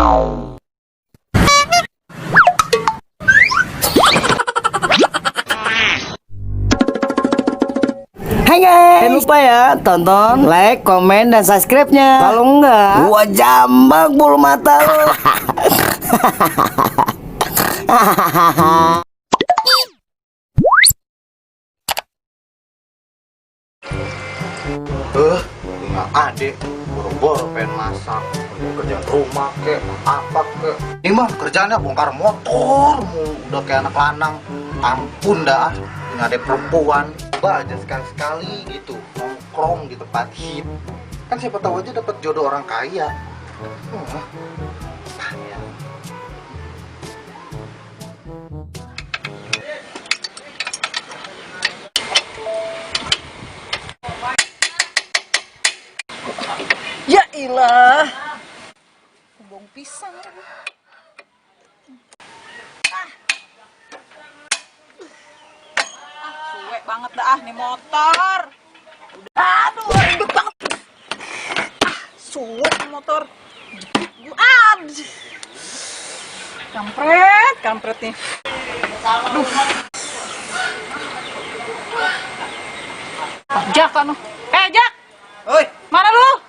Hai guys, jangan lupa ya tonton, like, komen, dan subscribe-nya. Kalau enggak, gua jambak bulu mata lu. Punya adik boro-boro pengen masak, kerjaan rumah kek, apa kek. Ini mah kerjaannya bongkar motor, udah kayak anak lanang. Ampun dah, punya adik perempuan. Coba aja sekali-sekali gitu nongkrong di tempat hit. Kan siapa tahu aja dapat jodoh orang kaya. Kaya. Ya ilah, bong pisang. Suwe banget dah nih motor. Aduh, ribet banget. Suwe motor. Jepit gua. Kampret nih. Aduh. Jak kan. Jak. Oi, Mana lu?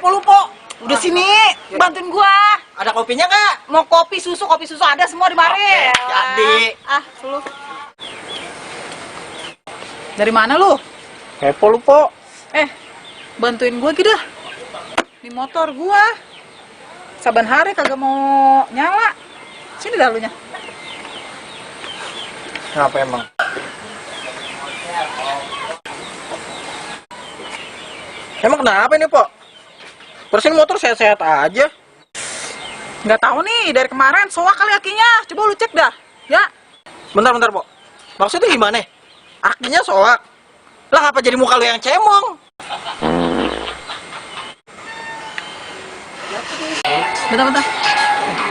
lupa. Udah sini, bantuin gua. Ada kopinya nggak? Mau kopi susu ada semua di mari. Oke, jadi. Lu. Dari mana lu? Lupa. Bantuin gua gitu dah. Di motor gua. Saban hari kagak mau nyala. Sini dah lunya. Kenapa emang? Emang kenapa ini, Pok? Bersihin motor sehat-sehat aja. Nggak tahu nih, dari kemarin soak kali akinya. Coba lu cek dah, ya. Bentar, Pok. Maksudnya gimana? Akinya soak. Lah ngapa jadi muka lu yang cemong? Bentar.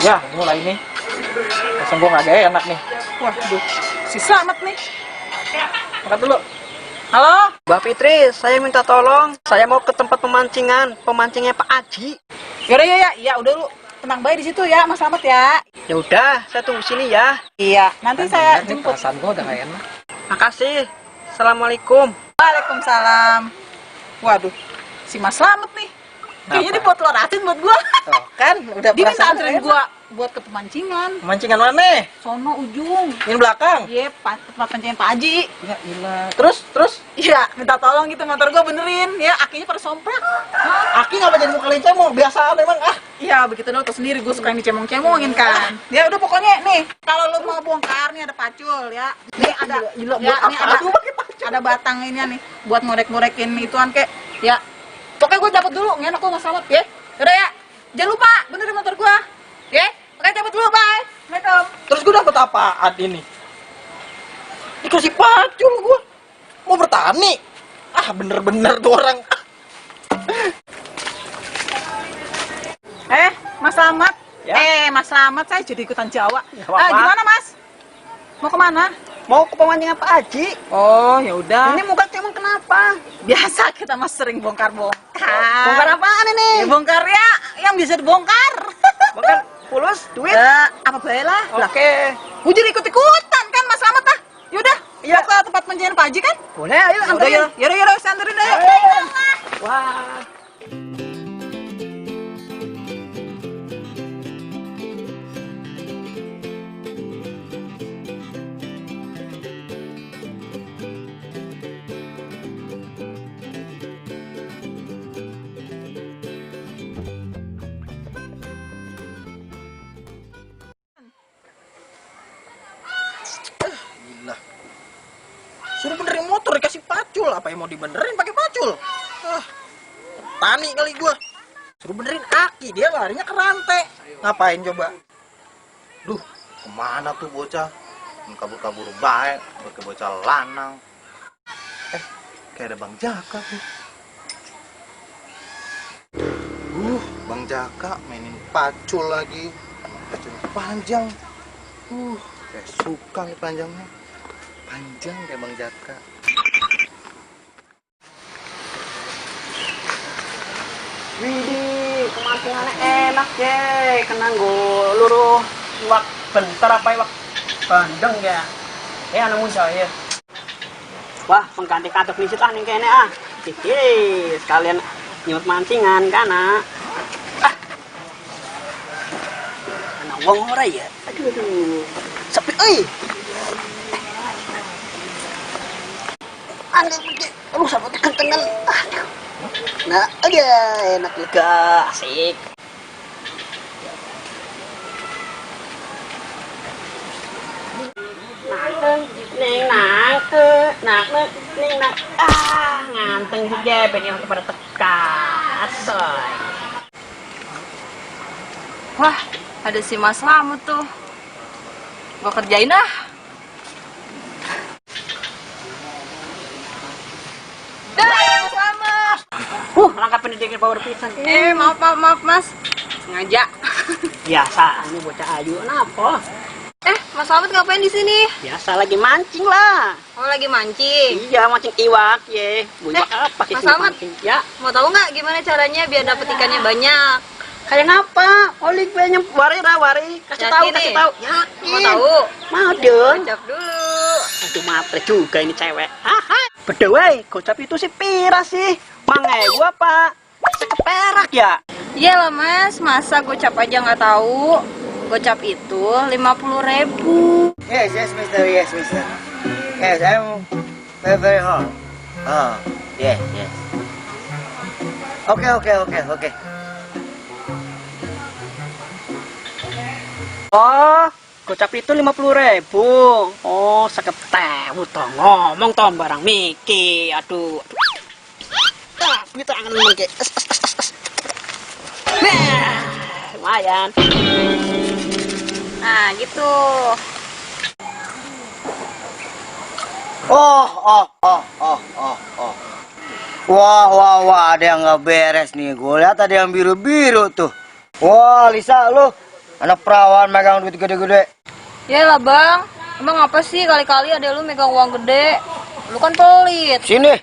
Ya, mulai nih. Rasanya gua nggak enak nih. Waduh, si selamat nih. Angkat dulu. Halo? Mbak Fitri, saya minta tolong. Saya mau ke tempat pemancingnya Pak Aji. Yaudah ya, udah lu tenang baik di situ ya, Mas Selamat ya. Ya udah, saya tunggu sini ya. Iya, nanti saya jemput. Perasaan gua udah nggak enak. Makasih. Assalamualaikum. Waalaikumsalam. Waduh, si Mas Selamat nih. Kayaknya dia buat loratin buat gua. Tuh, kan udah Dia minta perasaan anterin enak. gua buat ke pemancingan. Pemancingan mana? Sono ujung. Ini belakang. Iya, tempat pemancingan Pak Haji. Ya ilah. Terus? Iya, minta tolong gitu motor gua benerin. Ya, akinya pada somprak. Aki ngapa jadi muka lu yang cemong? Biasa memang Iya, begitu dong, tau sendiri gue suka yang dicemong-cemongin kan. Ya udah pokoknya nih, kalau lu mau bongkar nih ada pacul ya. Nih ada Gila, ya, buat nih apa? Lu pakai ada batang ini nih buat ngorek-ngorekin ituan kek. Ya. Pokoknya gue cabut dulu, ngenak gue nggak selamat ya. Udah ya. Jangan lupa benerin motor gua. Ya. Oke, cabut dulu, bye. Assalamualaikum. Terus gue dapet apaan ini? Dikasih pacul gue. Mau bertani? Bener-bener tuh orang. Mas Slamet. Ya. Mas Slamet, saya jadi ikutan Jawa. Nggak apa-apa. Gimana, Mas? Mau kemana? Mau ke pemancingan Pak Aji. Oh, ya udah. Ini muka cemong kenapa? Biasa kita mas sering bongkar-bongkar. Bongkar apaan ini? Ya, bongkar ya, yang bisa dibongkar. Bongkar pulus, duit. Apa baiklah. Oke. Gue jadi ikut-ikutan kan Mas Slamet ah. Yaudah, Iya. mau ke tempat penjayan Pak Haji kan? Boleh, ayo anterin. Yaudah, saya anterin ayo. Wah. Gila. Suruh benerin motor dikasih pacul. Apa yang mau dibenerin pakai pacul? Tani kali gua. Suruh benerin aki, dia larinya ke rantai. Ngapain coba? Duh, kemana tuh bocah? Kabur-kabur baik, pakai bocah lanang. Kayak ada Bang Jaka tuh. Bang Jaka mainin pacul lagi. Pacul panjang. Kayak suka nih panjangnya. Panjang kayak Bang Jaka. Widih, kemasan mancingannya enak ye, kena luruh wak bentar apa wak bandeng ya. Namun saya. Wah, pengganti katuk nisit ah ning kene ah. Hihi, sekalian nyemot mancingan kana. Ana wong ora ya? Aduh. Sepi euy. Aduh, sampai kentengan. Aduh. Nah, aja enak juga, asik. Nganteng juga pengen pada tekas. Wah, ada si Mas Slamet tuh. Gua kerjain ah. Mas Slamet. Langkah pendidikan power pisan. Maaf Mas. Sengaja. Biasa, ini bocah ayu kenapa? Mas Slamet ngapain di sini? Biasa lagi mancing lah. Oh, lagi mancing. Iya, mancing iwak ye. Iwak apa Mas Slamet. mancing? Ya. Mau tahu nggak gimana caranya biar dapet ikannya banyak? Kayak ngapa? Oli banyak wari. Kasih Yakin tahu. nih? Yakin. Mau tahu? Mau dong. Gocap dulu. Aduh, matre juga ini cewek. Haha. Bedawai, gocap itu sih pira sih? Mangai gua apa? Sekeperak ya? Iyalah Mas, masa gocap aja nggak tahu? Gocap itu 50.000. Yes, mister. Yes, I'm very hard. Oh, yes. Okay. Oh, gocap itu 50.000. Oh, seketewu toh ngomong toh barang Miki. Aduh. Ini tangan mengke. Lumayan. Nah, gitu. Oh. Wah, ada yang nggak beres nih. Gue lihat ada yang biru-biru tuh. Wah, Lisa, lu anak perawan megang duit gede-gede. Yalah Bang, emang apa sih kali-kali ada lu megang uang gede? Lu kan pelit. Sini.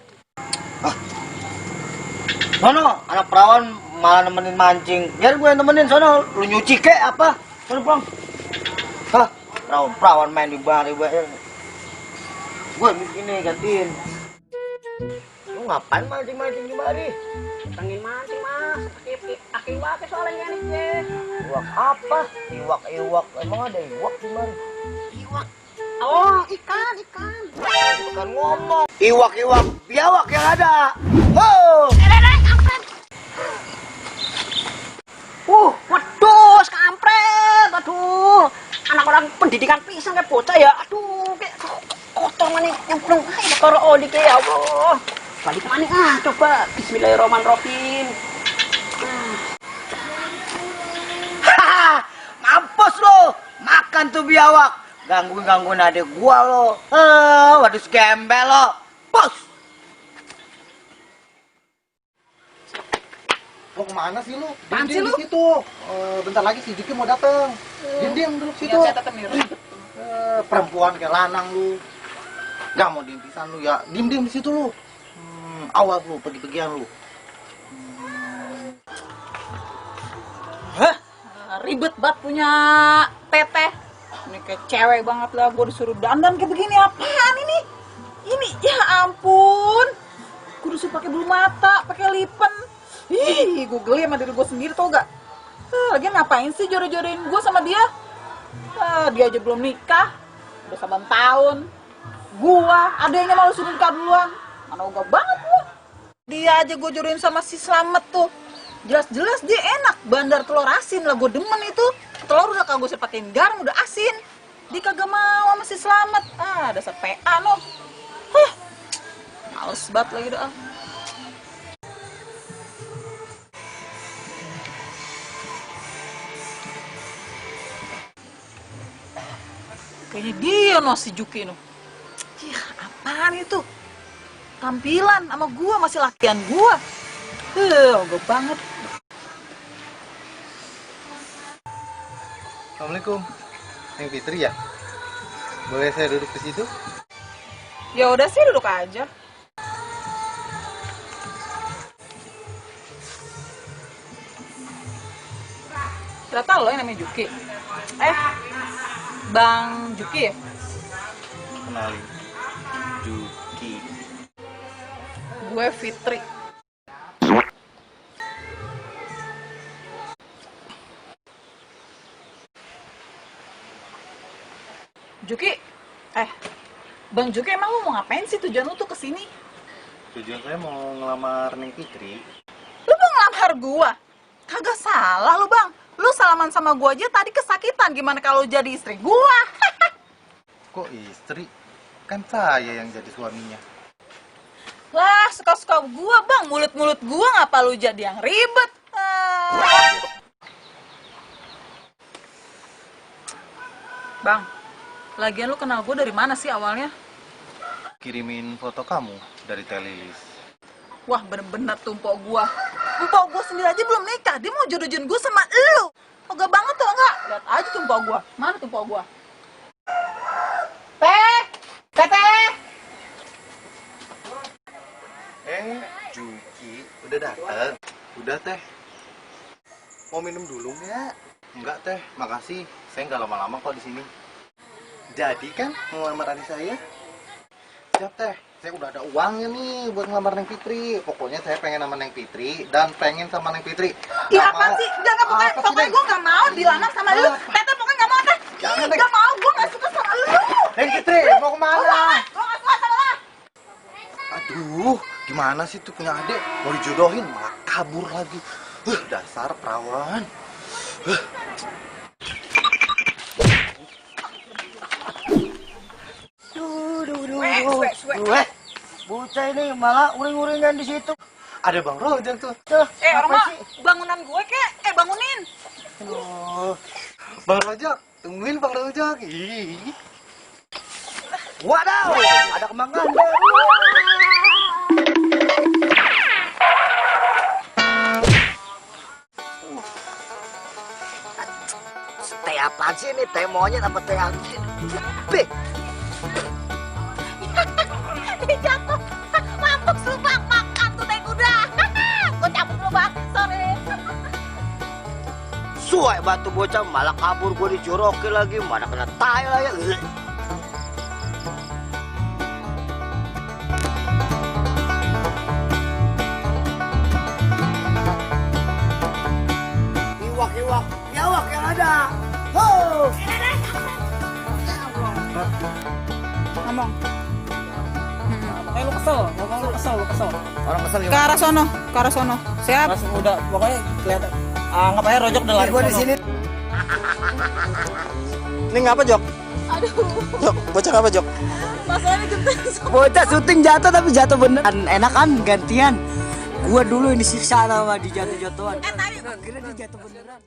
Sono, anak perawan malah nemenin mancing. Biar gue yang temenin, sono. Lu nyuci kek apa? Sono pulang. Perawan main di bar. Gue ini gantiin. Lu ngapain mancing di mari? Pengen mancing mas, akibat soalnya nih ye. Iwak apa? Iwak. Emang ada iwak di mari? Iwak. Oh, ikan. Bukan ngomong. Iwak, biawak yang ada. Oh. Waduh, kampret. Aduh, anak orang pendidikan pisang kayak bocah ya. Aduh, kayak kotor mana yang belum. Kotor oli kayak ya Allah. Balik mana coba. Bismillahirrahmanirrahim. Mampus lo. Makan tuh biawak. Gangguin adik gua lo. Waduh gembel lo. Pos. Mau kemana sih lu? Apaan sih lu? Di situ. Bentar lagi si Juki mau datang. Diam dulu situ. Perempuan kayak lanang lu. Gak mau diem pisan lu ya. Diem di situ lu. Awas lu, pergi-pergian lu. Ribet banget punya teteh. Ini kayak cewek banget lah, gue disuruh dandan kayak begini. Apaan ini? Ini ya ampun. Gue disuruh pakai bulu mata, pakai lipen. Ih, gue geli sama diri gue sendiri, tau gak? Lagian ngapain sih jodoh-jodohin gue sama dia? Dia aja belum nikah, udah 9 tahun. Gua, adanya malu suruh nikah duluan. Mana ogah banget lu. Dia aja gue jodohin sama si Slamet tuh. Jelas-jelas dia enak, bandar telur asin lah, gue demen itu. Telur udah kagak usah pakein garam, udah asin. Dia kagak mau sama si Slamet. Dasar PA lo. Males banget lagi dah. Kayaknya dia no si Juki no. Apaan itu? Tampilan sama gua masih lakian gua. Ogah banget. Assalamualaikum. Yang Fitri ya? Boleh saya duduk di situ? Ya udah sih duduk aja. Ternyata lo yang namanya Juki. Bang Juki ya? Kenalin, Juki. Gue Fitri. Juki, Bang Juki, emang lu mau ngapain sih? Tujuan lu tuh kesini? Tujuan saya mau ngelamar Neng Fitri. Lu mau ngelamar gua? Kagak salah lu, Bang. Lu salaman sama gua aja tadi kesakitan. Gimana kalau jadi istri gua? Kok istri? Kan saya yang jadi suaminya. Lah, suka-suka gua, Bang. Mulut-mulut gua ngapa lu jadi yang ribet? Bang, lagian lu kenal gua dari mana sih awalnya? Kirimin foto kamu dari Telelis. Wah, bener-bener tumpok gua. Tumpok gua sendiri aja belum nikah. Dia mau jodoh-jodohin gua sama elu. Ogah banget tuh, enggak? Lihat aja tumpok gua. Mana tumpok gua? Teh! Teteh! Juki, udah dateng? Udah teh. Mau minum dulu nggak? Enggak teh, makasih. Saya nggak lama-lama kok di sini. Jadi kan mau ngelamar adik saya? Siap teh. Saya udah ada uangnya nih buat ngelamar Neng Fitri. Pokoknya saya pengen sama Neng Fitri dan pengen sama Neng Fitri. Iya apa sih? Jangan pokoknya gue nggak mau dilamar sama lu. Teteh pokoknya nggak mau teh. Jangan, Teh. Nggak mau, gue nggak suka sama lu. Neng Fitri, mau kemana? Gue nggak suka sama lu. Aduh, gimana sih tuh punya adik? Mau dijodohin malah kabur lagi. Dasar perawan. Bocah ini malah uring-uringan di situ. Ada Bang Rojak tuh. Orang mah bangunan gue kek. Bangunin. Oh, Bang Rojak, tungguin Bang Rojak. Ih. Wadaw, ada kemangkan. Teh apaan sih ini? Teh monyet apa teh angin? Beh, Jatuh. Mampus lu, Bang. Makan tuh teh kuda. Gue cabut lu, Bang. Sorry. suai batu bocah malah kabur, gue dijorokin lagi, mana kena tai lah ya. Iwak yang ada. Ho! Ngomong. Lu kesel, ngomong lu kesel. Orang kesel Ke arah sono. Siap. Pas udah, pokoknya kelihatan. Anggap aja Rojok udah lari. gue di sini. Ini ngapa, Jok? Aduh. Jok, bocah ngapa, Jok? Masalahnya genteng. Bocah syuting jatuh tapi jatuh bener. Enak kan gantian. Gua dulu ini siksa sama dijatuh-jatuhan. Tadi Akhirnya dia jatuh beneran.